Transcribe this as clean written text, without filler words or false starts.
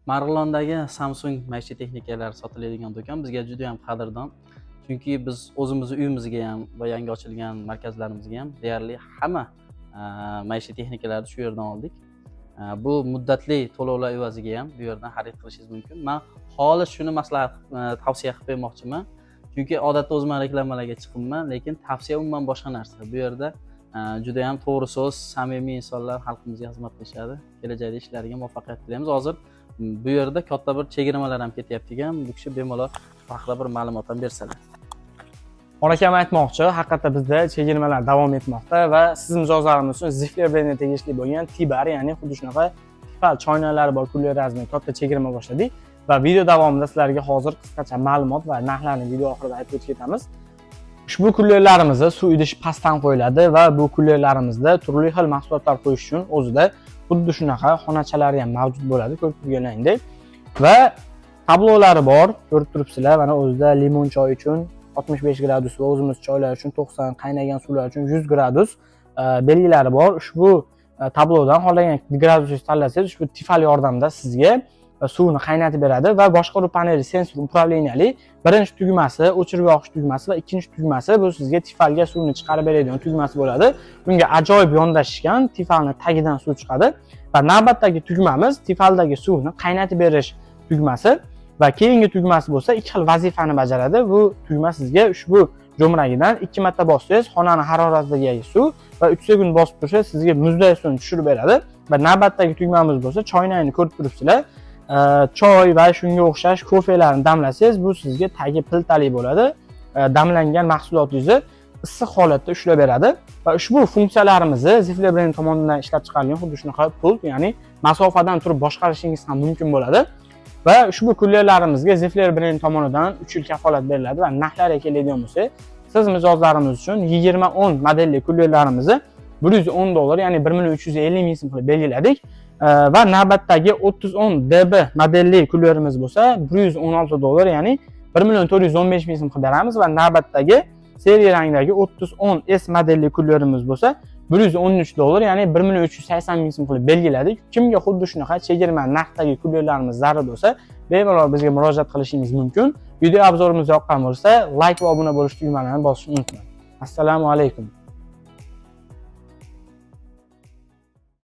Marg'ilondagi Samsung maishiy texnikalar sotiladigan do'kon bizga juda ham qadrdon. Chunki biz o'zimizni uyimizga ham va yangi ochilgan markazlarimizga ham deyarli hamma maishiy texnikalarni shu yerdan oldik. Bu muddatli to'lovlar evaziga ham bu yerdan xarid qilishingiz mumkin. Man xolis shuni maslahat, tavsiya qilib qo'ymoqchiman. Chunki odatda o'zim reklamalarga chiqibman, lekin tavsiya umuman boshqa narsa. Bu yerda juda ham to'g'ri so'z, samimiy insonlar xalqimizga xizmat qilishadi. Kelajakda ishlariga muvaffaqiyat tilaymiz. Hozir bu yerda katta bir chegirmalar ham ketyapti ekan. Bu kishi bemalol shu haqida bir ma'lumot ham bersalar. Akam aytmoqchi, haqiqatda bizda chegirmalar davom etmoqda va siz mijozlarimiz uchun Zifler brendiga tegishli bo'lgan Tibar, ya'ni xuddi shunaqa Tefal choynalari bor кулер larimizdan katta chegirma boshladik va video davomida sizlarga hozir qisqacha ma'lumot va narxlarni video oxirida aytib o'tib ketamiz. Ushbu кулер larimizda suv idish pastdan qo'yiladi va bu кулер larimizda turli xil mahsulotlar qo'yish uchun o'zida xuddi shunaqa xonachalari ham mavjud bo'ladi, ko'rib turganlaringdek. Va tablolari bor, ko'rib turibsizlar, mana o'zida limon choy uchun 65 gradus va o'zimiz choylar uchun 90, qaynagan suvlar uchun 100 gradus belgilari bor. Ushbu tablodan xohlagan gradusingizni tanlasangiz, ushbu Tefal yordamida sizga suvni qaynatib beradi va boshqaruv paneli sensor управления li, birinchi tugmasi o'chirib yoqish tugmasi va ikkinchi tugmasi bu sizga Tefalga suvni chiqarib beradigan tugmasi bo'ladi. Bunga ajoyib yondashishgan, Tefalni tagidan suv chiqadi va navbatdagi tugmamiz Tefaldagi suvni qaynatib berish tugmasi va keyingi tugmasi bo'lsa ikki xil vazifani bajaradi. Bu tugma sizga ushbu jo'mragidan ikki marta bossangiz, xonani haroratidagi suv va 3 sekund bosib tursangiz, sizga muzday suvni tushirib beradi. Va navbatdagi tugmamiz bo'lsa, choynakni ko'rib turibsizlar. Choy va shunga o'xshash kofelarni damlasangiz, bu sizga tagi plitali bo'ladi. Damlangan mahsulotingizni issiq holatda ushlab beradi va ushbu funksiyalarimizni Zifler brend tomonidan ishlab chiqarilgan xuddi shunaqa pult, ya'ni masofadan turib boshqarishingiz ham mumkin bo'ladi. Va ushbu кулер larimizga Zifler brend tomonidan 3 yil kafolat beriladi. Va narxlarga keladigan bo'lsak, siz mijozlarimiz uchun 2010 modelli кулер larimizni 110 dollar, ya'ni 1 350 ming so'm qilib belgiladik. Va navbatdagi 3010 DB modelli кулер imiz bo'lsa 116 dollar, ya'ni 1 415 ming so'm qilib beramiz. Va navbatdagi серый rangdagi 3010 S modelli кулер imiz bo'lsa 113 dollar, ya'ni 1 380 ming so'm qilib belgiladik. Kimga xuddi shunaqa chegirma narxdagi кулер larimiz zarur bo'lsa, bemalol bizga murojaat qilishingiz mumkin. Video обзор imiz yoqqan bo'lsa, layk va obuna bo'lish tugmalarini bosishni unutmang. Assalomu alaykum.